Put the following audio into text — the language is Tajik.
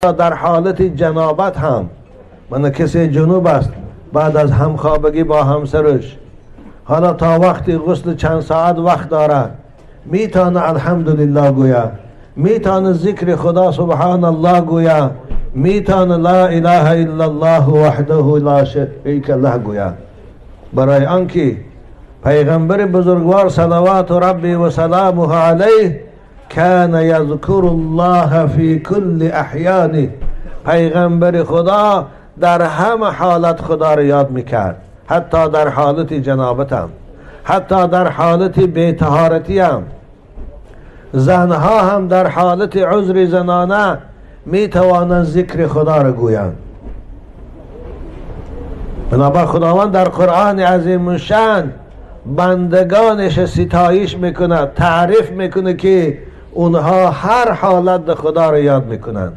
Дар ҳолати ҷанобат ҳам, мана касе ҷунуб аст баъд аз ҳамхобагӣ бо ҳамсараш, ҳоло то вақти ғусл чанд соат вақт дорад, метавонад алҳамдулиллоҳ гӯяд, метавонад зикри Худо субҳоналлоҳ гӯяд, метавонад ла илаҳа иллаллоҳ ваҳдаҳу ла шарика лаҳ гӯяд. Барои он ки пайғамбари бузургвор салавату рабби ва саламуҳу алайҳ кана язкуруллоҳа фи кулли аҳёниҳ, пайғамбари Худо дар ҳама ҳолат Худоро ёд мекард, ҳатто дар ҳолати ҷанобатам, ҳатто дар ҳолати бетаҳоратиям. Занҳо ҳам дар ҳолати узри занона метавонанд зикри Худоро гӯянд. Бинобар Худованд дар Қуръони азимушшаън бандагонаш ситоиш мекунад, таъриф мекунад, ки онҳо ҳар ҳолат Худоро ёд мекунанд.